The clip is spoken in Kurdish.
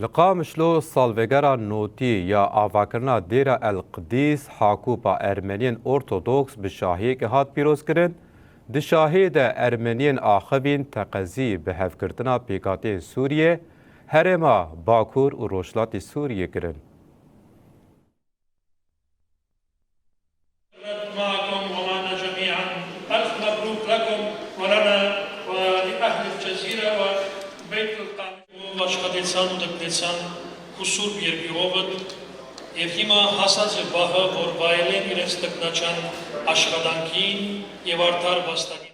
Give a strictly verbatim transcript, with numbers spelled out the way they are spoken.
Li Qamişlo salvegera notî ya avakirina Dêra El Qidîs Hakupa Ermeniyên Ortodoks bi şahiyekê hat pîrozkirin. Di şahiyê de Ermeniyên axivîn teqezî bi hevgirtina pêkhateyên Sûriyê, herêma Bakur û Rojhilatê Sûriyê kirin. معكم ومعنا جميعا. ألف مبروك لكم ولنا ولأهل الجزيرة وبيت القامشلو. Başka desan û depnesan kusur bir bir ovid. Ev hîma hasa ji baha vor vailên îrevstek naçan aşkadankî êvartar bastagî.